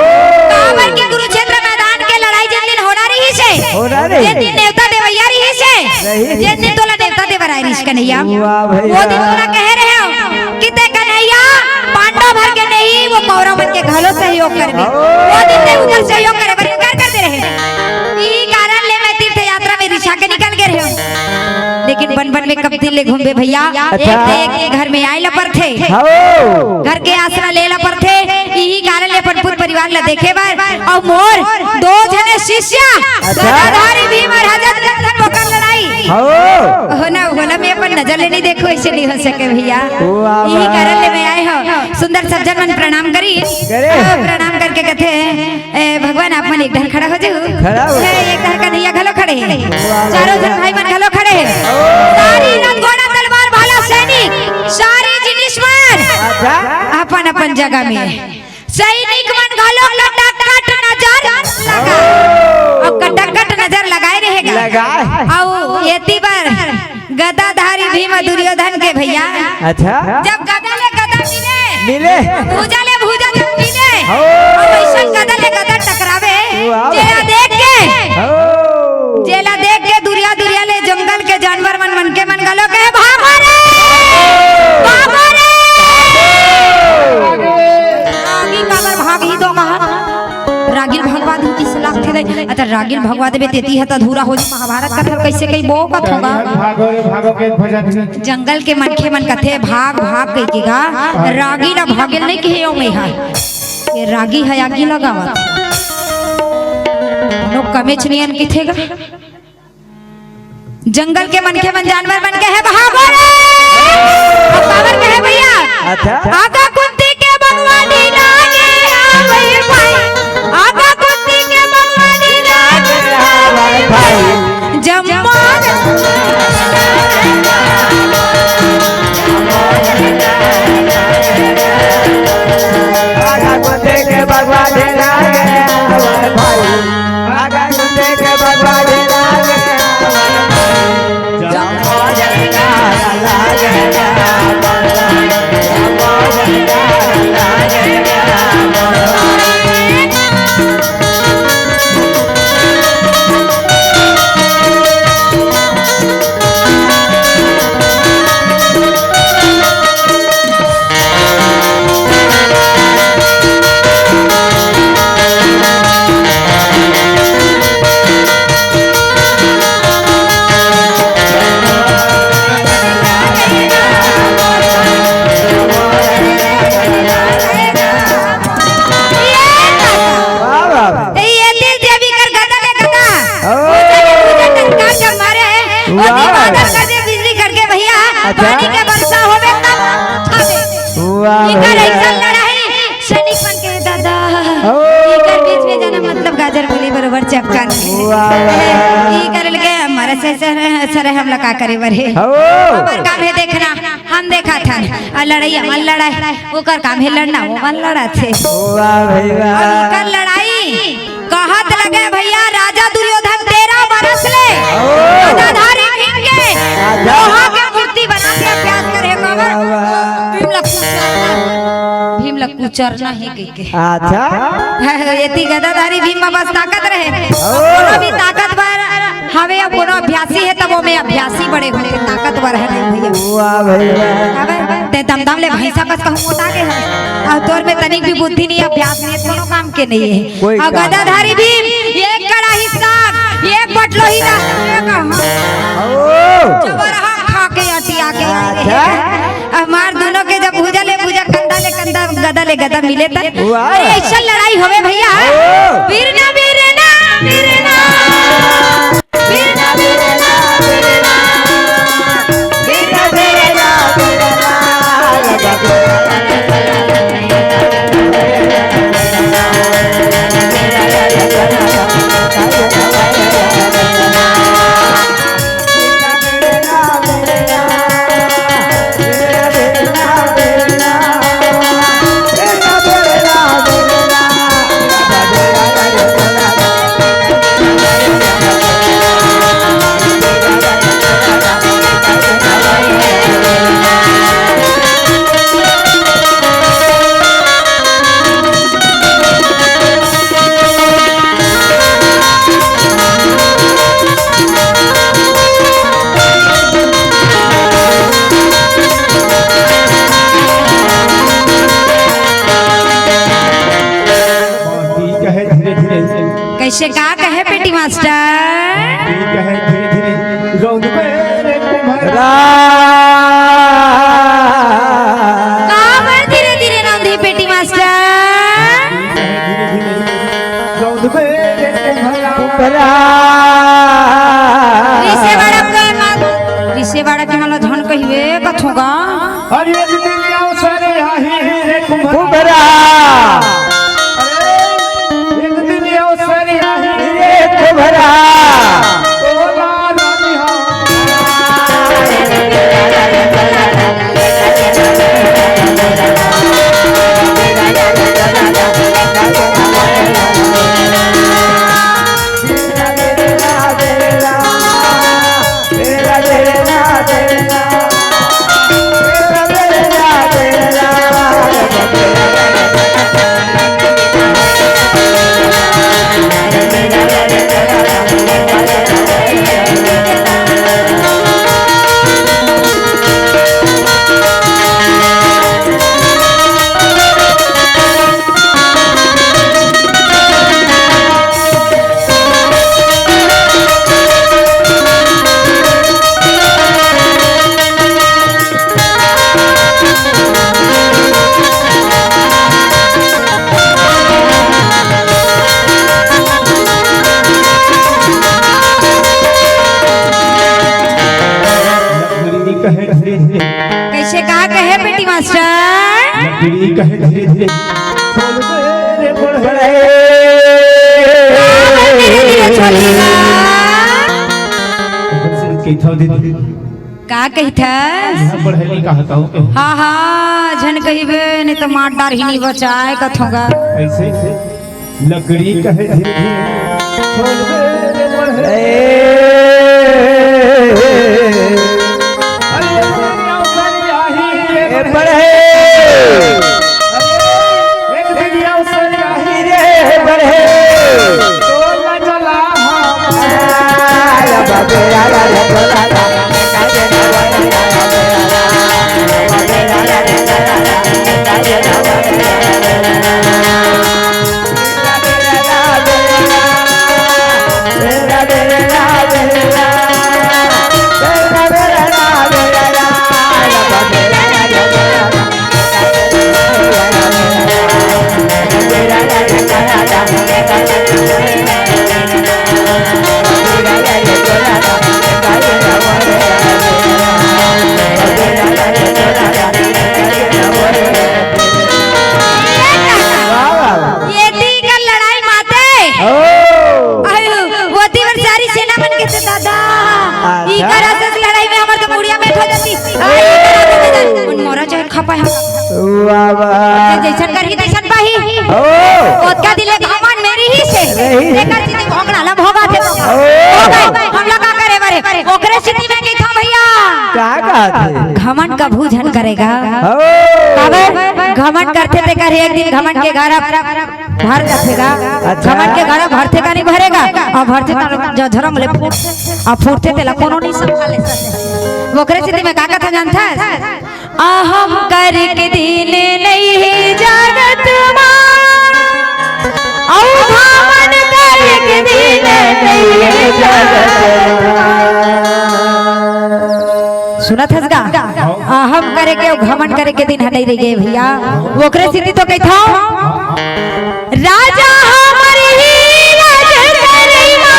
काबर के कुरुक्षेत्र मैदान के लड़ाई जेन दिन होना रहिस हे, होना रहिस। जेन दिन नेवता देवइया रहिस हे, रहिस। जेन दिन तोला नेवता दे बर आए रहिस कन्हैया, वाह भाई वो दिन वाह। तोला कहे रहे हो कि ते कन्हैया पांडव भर के नहीं, वो कौरव मन के घलो सहयोग करबे। ओ। वो दिन ते उधर सहयोग करे बर इनकार कर दे रहे। इही कारण ले मैं तीर्थ यात्रा में रिसा के निकल गे रहे हूँ। लेकिन बन बन में कब दिन ले घूमबे भैया? अच्छा। एक से एक घर में आए ला परथे। हो। घर के आसरा ले ला परथे। इही कारण ले अपन पूत परिवार ला देखे बर। और मोर दो झने शिष्य अच्छा। गदाधारी भीम और हजरत गंधन ओकर लड़ाई। हो। हो ना, हो ना, मैं अपन नजर ले नहीं देखो, ऐसे नहीं हो सके भैया। वाह, इही वाह। कारण ले मैं आए हूँ। सुंदर सज्जन मन प्रणाम करी। करे। हाँ, प्रणाम करके कथे, "ए, भगवान, आप मन एक ढंग खड़ा हो जाओ।" खड़ा हो। ए, एक ढंग कन्हैया घलो खड़े हे। वाह, चारों वाह। जन भाई मन घलो खड़े हे। ओ। सारी रथ घोड़ा तलवार भाला सैनिक, सारी जिनिस मन अच्छा। अपन अपन जगह में। सैनिक मन घलो कटाकट नजर लगा। ओ। अउ कटाकट नजर लगाए रहेगा। लगाए। अउ एती बर गदाधारी भीम दुर्योधन के भैया। अच्छा। जब गदा ले गदा मिले। मिले। भुजा ले भुजा जब मिले। हो। अउ अइसन गदा ले गदा टकरावे। वाह। जेला देख के। हो। जेला देख के दुरिया दुरिया ले जंगल के जानवर मन, मन के मन घलो कहे, "भागो रे! भागो रे!" रागी काबर भागही तो कहा? रागी ल भगवा दे किस लागथे दे। अच्छा, रागी ल भगवा देबे तेती ह त अधूरा हो जी महाभारत कथा ल कइसे कही वो कथों गा। भागो रे भागो के भजन। जंगल के मनखे मन कथे भाग भाग कहि के गा, रागी ल भागे ल नइ कहे ओ में हा। ये रागी ह आगी लगावत। नो कमेच नियन किथे गा। जंगल के मनखे मन जानवर मन कहे, "भागो रे।" अब काबर कहे भैया? अच्छा। आगा कुंती के भगवान ही लागे, आ भाई भाई। आगा कुंती के भगवान ही लागे, आ भाई भाई। जम्मा आगा कुंती के भगवान ही लागे, आ भाई भाई। वाह, वाह, वाह। ए, ये तीर देवी कर गदा ले गदा। ओ। उधर, उधर टंकार जब मारे, ओ वाह। दीवार कर दे बिजली करके भैया, अच्छा। पानी के वर्षा होवे तब खावे। वाह, इकर वाह। ऐसा लड़ाई, सैनिक मन के दादा। ओ। इकर बीच में जाना मतलब गाजर मूली बरोबर चपकन। वाह, वाह। इकर लगे हमारे से सर, सर हमला का करे बर हे। ओ। हमर काम हे देखना। हम देखा थन, आ लड़ाई मन लड़ाए, ओकर काम हे लड़ना, वो मन लड़ाथे। वाह भाई वाह। अब इकर लड़ाई कहत लगे भैया, राजा दुर्योधन तेरह बरस ले ओ। गदाधारी भीम के राजा। लोहा के मूर्ति बना के अभ्यास करे हे। काबर? वाह, वाह। भीम ल कुचरना, भीम ल कुचरना हे कहिके। अच्छा। एती गदाधारी भीम में बस ताकत रहे। ओ। कोनो भी ताकतवर हवे, अब कोनो अभ्यासी हे, तब ओमे अभ्यासी बड़े होथे, ताकतवर हे नहीं भैया। वाह भैया। अबे, ते दमदम ले भैंसा कस कहूँ मोटा के हे। अउ तोर में तनिक भी बुद्धि नहीं, अभ्यास नहीं, कोनो काम के नहीं हे। कोई अउ काम गदाधारी नहीं। भीम, एक कड़ाही साग, एक बटलोही दाल, एक हाँ। ओ। जबरहा खा के अटिया के आए। अच्छा। हमार दोनों के जब भुजा ले भुजा, कंधा ले कंधा, गदा ले गदा मिले त। वाह। अरे, ऐसा लड़ाई होवे भैया। ओ। बिरना, बिरना, बिरना। बिरना, बिरना, बिरना। से का कहे पेटी मास्टर? कहे धीरे धीरे रौंद बे रे कुम्हरा। का बर धीरे धीरे रौंदी पेटी मास्टर? कहे धीरे धीरे रौंद बे रे कुम्हरा। कुम्हरा। रिसे बाड़ा के मन, रिसे बाड़ा के मन ल झन कहिबे कथों गा। अरे एक दिन अवसर आही रे कुम्हरा। कुम्हरा। अरे एक दिन अवसर आही रे कुम्हरा। तोला रानी हो। लकड़ी कहे धीरे धीरे। कैसे का कहे पेटी मास्टर? लकड़ी कहे धीरे धीरे। छोड़ दे रे बढ़े। धीरे धीरे छोड़ेगा। कैथव दीदी? का कहिथस? यहाँ बढ़े नहीं कहता हूँ। हाँ, हाँ, झन कहिबे, नहीं तो मार डार ही नहीं बचाए कथों गा। ऐसे, ऐसे। लकड़ी कहे धीरे धीरे। छोड़ दे रे बढ़े। ए, अरे, अरे, अरे, अरे, ए, बढ़े। अरे, एक दिन अवसर आही रे बढ़े। तोला चला हम। ये दी कर लड़ाई माते। ओ। अरे, वो दी बर सारी सेना मन के थे दादा। अच्छा। ई करा से लड़ाई में हमर तो मुड़िया बैठ हो जाती। आई करा से जान। उन मोरा चाहे खपा है। वाह, वाह। जैसन करही तैसन पाही। ओ। ओतका दिले घमंड मेरी ही से। रही। तेकर सीधी भोंकड़ा ला भोगा थे। ओ। हो गए, हम लोग का करे बरे। ओकरे सीधी में की था भैया। का कहत हे? घमंड कभू झन करेगा। ओ। काबर? घमंड करथे तेकर एक दिन घमंड के घर भर जाथे गा। अच्छा। घमंड के घर भरथे का नहीं भरेगा? अउ भरथे त जझरंग ले फूट, अउ फूटथे तेला कोनो नहीं संभाले। ओकरे सेती मैं का कथा जानथस? अहम करके दिन नहीं हे जगत मा, अउ घमंड करके दिन नहीं हे जगत मा। सुनत हस गा? अहम करे के अउ घमंड करे के दिन ह नइ रहि गे भैया। ओकरे सेती तो कहिथंव, राजा हमर ही राज करइमा,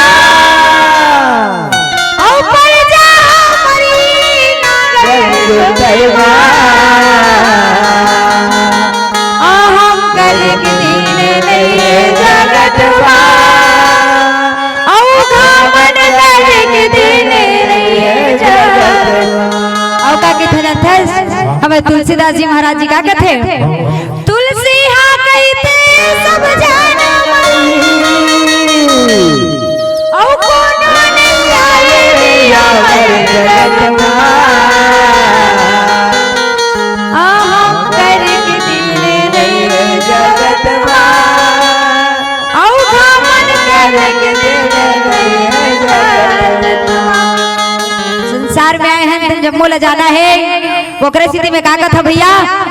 अउ प्रजा हमर ही नागरिक करइमा। अहम करे के दिन नइ हे जगत मा, अउ घमंड करे के दिन नइ हे जगत मा। अउ का कहिथे जानथस? हमर तुलसीदास जी महाराज जी का कथे? तुलसी हा कहिथे सब जन मन, अउ कोनो नइ आए हमर जगत मा। अहम करके दिन नइ हे जगत मा, अउ घमंड करके दिन नइ हे जगत मा। संसार में आए हन, जम्मो ल जाना हे। ओकरे सेती में का कथा भैया,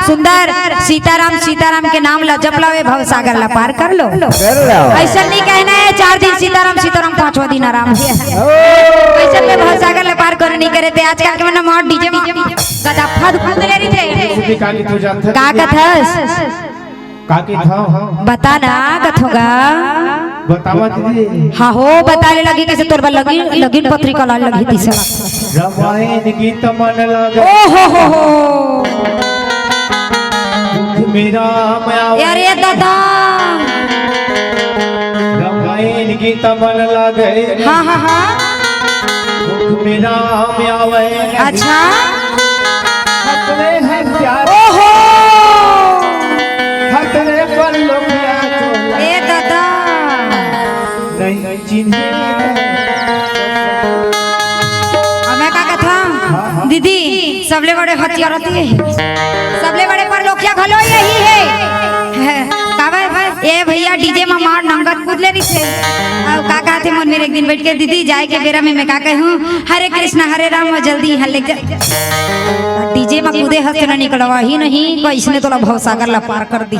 सुंदर सीताराम, सीताराम के नाम ला जप लावे, भवसागर ला पार कर लो। कर लो। ऐसा नहीं कहना है चार दिन सीताराम, सीताराम पांचवा दिन आराम है। ओ। ऐसा में भवसागर ला पार कर नहीं करे थे। आजकल के मन में डीजे में गदा फद फद ले रही थे। का कथस? का कथव? बता ना, कथोगा। बतावा दीदी। हाँ हो, बता ले लगी, कैसे तोर बर लगी, लगिन पत्रिका लाल लगी तीसरा। रामायण गीत मन लागे। ओ हो हो हो। मुख में राम आवे। अरे दादा। रामायण गीत मन लागे। हाँ, हाँ, हाँ। मुख में राम आवे। अच्छा। हथले हथियार। ओहो। हथले पर लोकिया चोला। ए दादा। नहीं चिन्ही। अब मैं का कथा? हाँ, हाँ। दीदी, सबले बड़े हथियार होती है। सबले बड़े पर लोकिया घलो यही है। है। का भाई? ए भैया, डीजे में मार नंगत कूद ले रही थे। अब का कहते मन मेर एक दिन बैठ के, दीदी, जाए के बेरा में मैं का कहूँ, हरे कृष्णा, हरे राम, जल्दी यहाँ ले जा। डीजे में कूदे हस तो ना निकलवा ही नहीं, कोई इसने तोला भवसागर ला पार कर दी।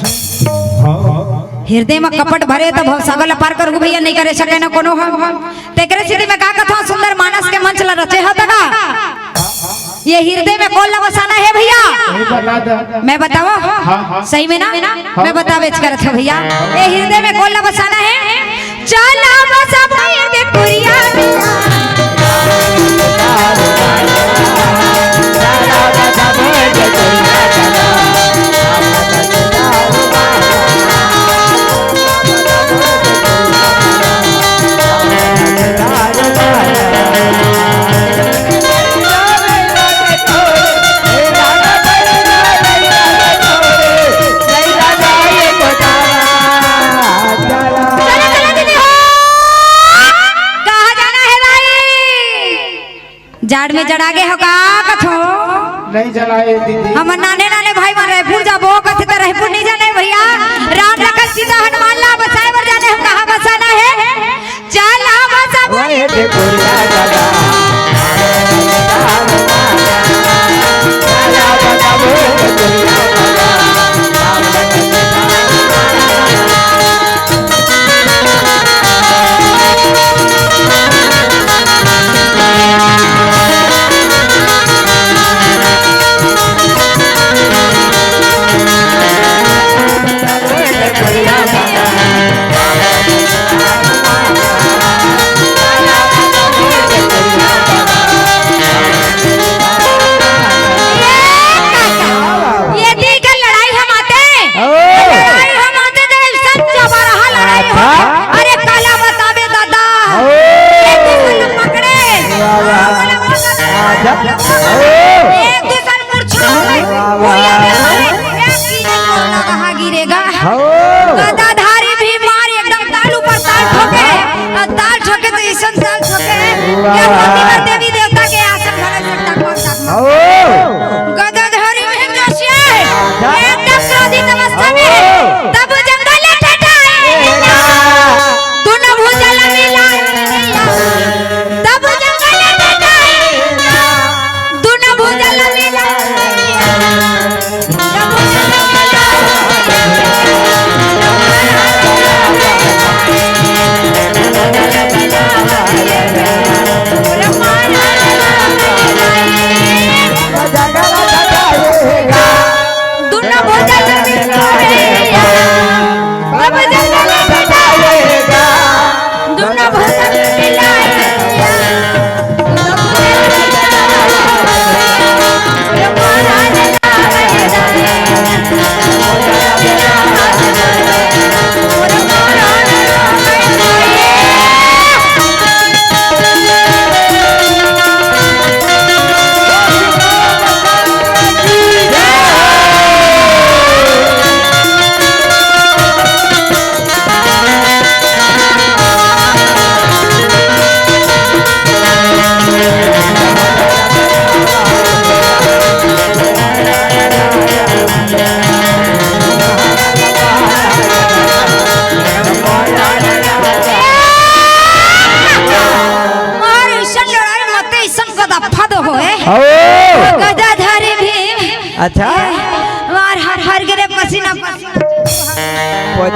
हृदय में कपट भरे त भवसागर ला पार करहू भैया, नहीं करे सके ना कोनो हम। तेकरे सेती में का कथा, सुंदर मानस के मंच ला रचे हत का। ये हृदय में कोन ला बसाना है भैया? ये बता दे। मैं बताओ? हाँ, हाँ। सही में ना? हाँ। मैं बतावेच करत हूँ भैया। ये हृदय में कोन ला बसाना है? चला बसा भाई के कुरिया। चलो, चलो, दीदी हो। कहाँ जाना है भाई? जाड़ में जड़ा गे हो का कथो? नहीं जड़ाए दीदी। हम नाने नाने भाई मन रायपुर जाबो कथे त रायपुर नहीं जाने भैया। राम लखन सीता हनुमान ला बसाए बर जाने, हम कहाँ बसाना है? चल हम सब वही देखो दादा। ये दी के लड़ाई हम आते। ओ। लड़ाई हम आते तो ऐसा जबरहा लड़ाई हो। अच्छा। अरे काला बताबे दादा। ओ। एक दूसरे को पकड़े। वाह, वाह। आजा। ओ। एक दूसरे मुरझा हो गए। वाह, वाह। भुइया में पड़े। एक चीज को लगा गिरेगा। ओ। गदाधारी भी मार एकदम ताल ऊपर ताल ठोके। और ताल ठोके तो ईसन ताल ठोके। वाह। क्या होती है देवी देवता के आसन भरे से टकमक टकमक। ओ। गदाधारी में जोशिया है। एकदम क्रोधित अवस्था में है। तब जंगल में ठठाए। दोनों भुजा लमीला। तब जंगल में ठठाए। दोनों भुजा लमीला।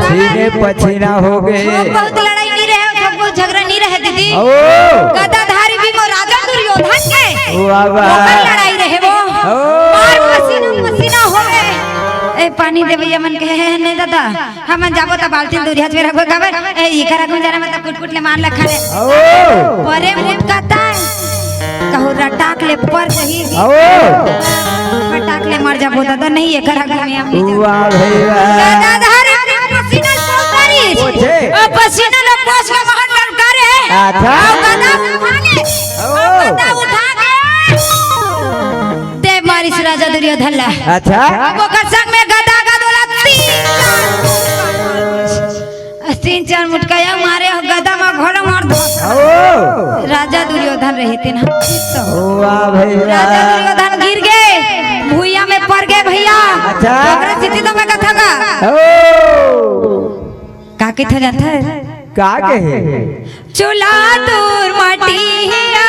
पसीने पसीना हो गए। बहुत लड़ाई नहीं रहे, बहुत झगड़ा नहीं रहे दीदी। ओ। गदाधारी भीम अउ राजा दुर्योधन के वाह, वाह। ओकर लड़ाई रहे वो। ओ। मार पसीना पसीना हो गए। ए, पानी दे भैया मन के, "हे, हे, नहीं दादा, हमन जाबो त बाल्टी दूरिहा में रखबो काबर? ए, इकर आगू जाना मतलब कुटकुट ले मार लखा रे।" ओ। परे मुटकाता। कहूँ रटाक ले पर जही। ओ। रटाक ले मर जाबो दादा, नहीं एकर आगू में हम नहीं जाबो। वाह भैया। गदाधारी भीम पसीना पोंछ करिस। पोंछे। ओ पसीना ल पोंछ के महन डर करे। अच्छा। ओ गदा उठा ले। ओ। ओ गदा उठा के। ते मारिस राजा दुर्योधन ला। अच्छा। अब ओकर संग में गदा गदोला तीन चार तीन चार मुटका या मारे हो गदा मा घोड़ा मार दो। ओ। राजा दुर्योधन रहे तेन ह। ओ वाह भैया। राजा दुर्योधन गिर गए, भुइया में पड़ गए भैया। अच्छा। ओकरे स्थिति तो मैं कथा का। ओ। का कथे जानता है? का कहे? चूल्हा तोर माटी हिया,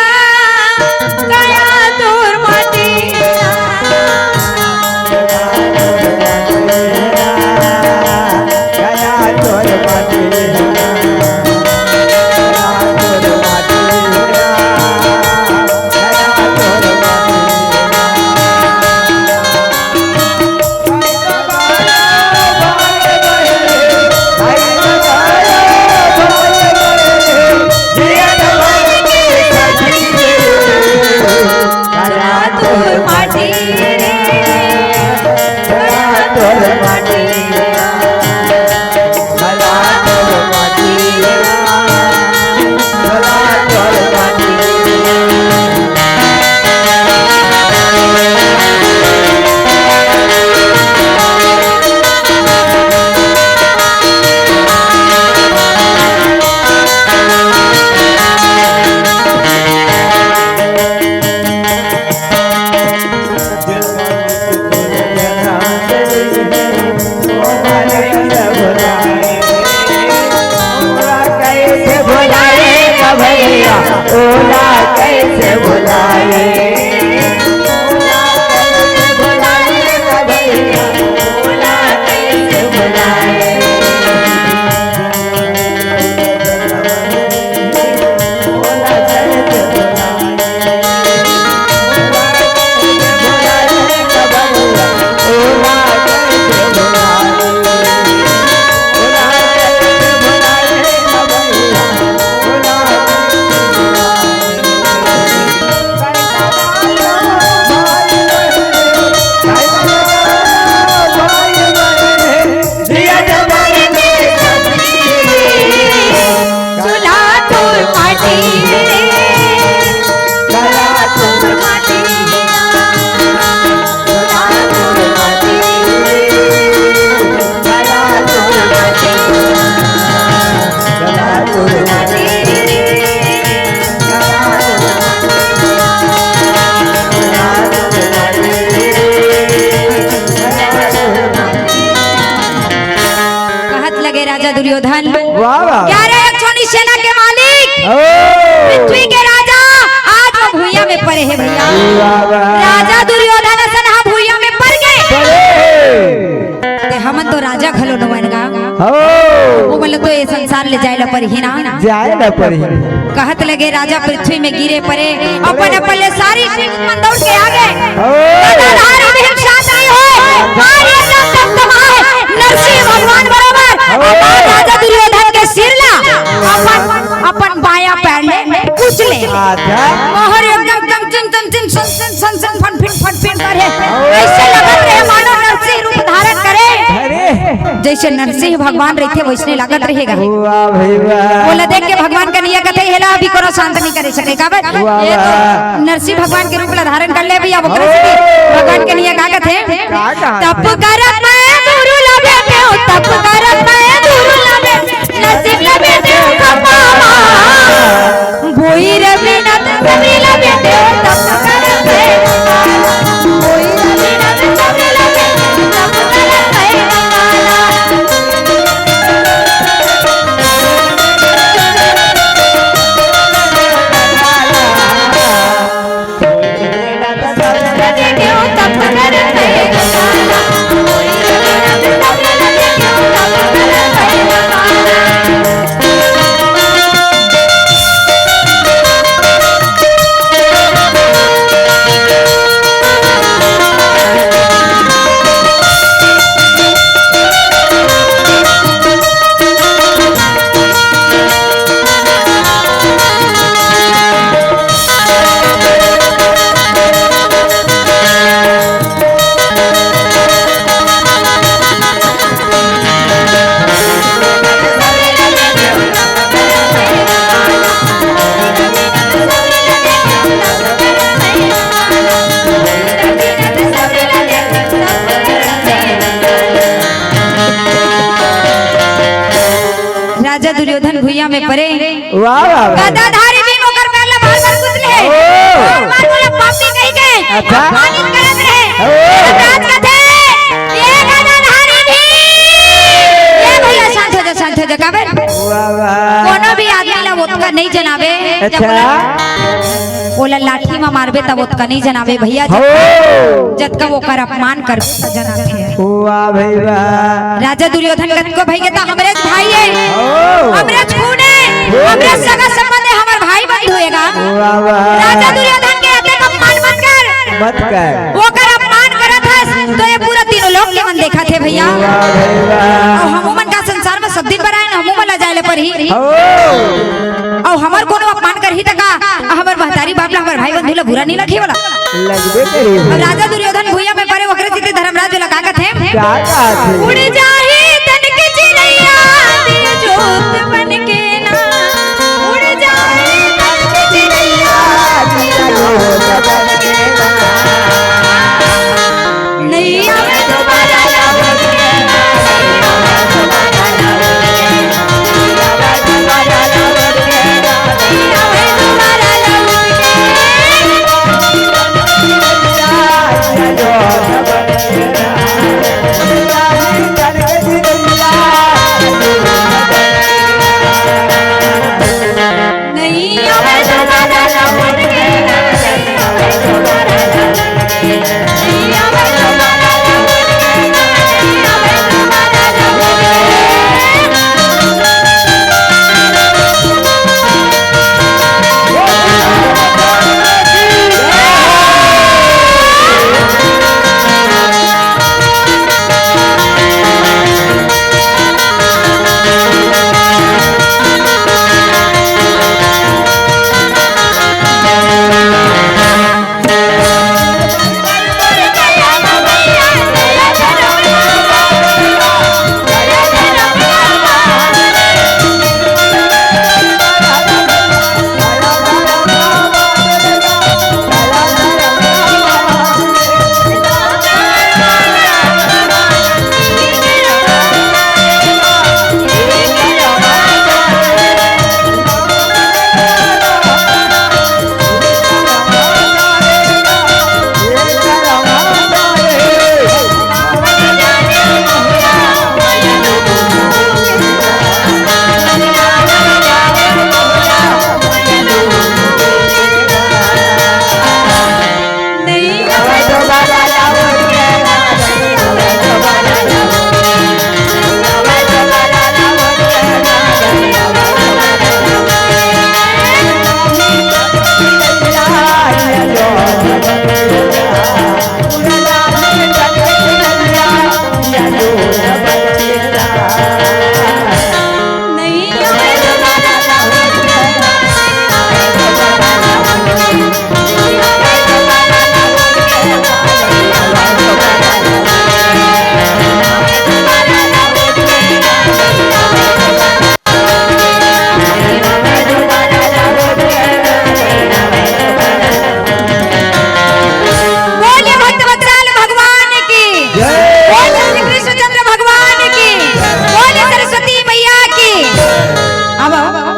कया तोर माटी हिया। कहत लगे राजा दुर्योधन, वाह, वाह। ग्यारह एक छोड़ी सेना के मालिक, ओ। पृथ्वी के राजा, आज वो भुइया में पड़े हे भैया। वाह, वाह। राजा दुर्योधन असन हा भुइया में पड़ गए। पड़े। ते हमन तो राजा घलो नोवन गा। हो। वो बोले तो ये संसार ले जाए ला परिही ना। जाए ला परिही। कहत लगे राजा पृथ्वी में गिरे परे, अपन अपन ले सारी चीज मन दौड़ के आ गए। हो। गदाधारी भीम साथ आई हो, मार एकदम दमदमाए, नरसिंह भगवान बरोबर, हो। अपन राजा दुर्योधन के सिर ला, अपन, अपन बायां पैर ले कुचले। अच्छा। मोहर एकदम दम चिन, दम चिन, सन, सन, सन, सन, फन, फिन, फन, फिन करे। हो। ऐसे लगत रहे मानो नरसिंह रूप धारण करे। अरे। जैसे नरसिंह भगवान रहिथे, वैसने लागत रहेगा। वाह भाई वाह। ओला देख के भगवान कन्हैया कथे, "हेला अभी कोनो शांत नहीं करे सके।" काबर? वाह, ये तो वाह। नरसिंह भगवान के रूप ला धारण कर ले भैया, वो करे सके। भगवान कन्हैया का कथे? का कहा? "तप करत मैं गुरु ला भेटेंव, तप करत मैं गुरु ला भेटेंव, नरसिंह ला भेटेंव खपा मा।" बोई रविनाथ सभी ला भेटेंव, तप करत मैं। बोई रविनाथ सभी ला भेटेंव, तप करत मैं। राजा दुर्योधन भुइयां में परे। वाह, वाह, वाह। गदाधारी भीम ओकर पैर ला बार-बार कुचले हे। ओ। बार-बार ओला पापी कहि के अच्छा। अपमानित करत रहे। ओ। धर्मराज कथे, "ए गदाधारी भीम।" ए भैया, शांत हो जा, शांत हो जा। काबर? वाह, वाह। कोनो भी आदमी ला ओतका नहीं जनावे। अच्छा। ओला लाठी म मारबे तब ओतका नहीं जनावे भैया। हो। जतका ओकर अपमान करबे त जनाथे। वाह भाई वाह। राजा दुर्योधन कतको भई के त हमरे भाई हे। हो। हमरे खून हे, हो। हमरे सगा संबंध हे, हमर भाई बंधु हे गा। वाह वाह। राजा दुर्योधन के अतेक अपमान मत कर। मत कर। ओकर अपमान करत हस, तो ये पूरा तीनों लोक के मन देखत हे भैया। वाह भाई वाह। अउ हमू मन का संसार में सब दिन बर आए न, हमू मन ला जाए ले परही। हो। अउ हमर कोनो अपमान करही त का, हमर महतारी बाप ला, हमर भाई बंधु ला बुरा नहीं लगही वाला। लगबे करे। अउ राजा दुर्योधन भुइयां में परे, ओकरे सेती धर्मराज ला का कथे? का कथे? उड़ जाही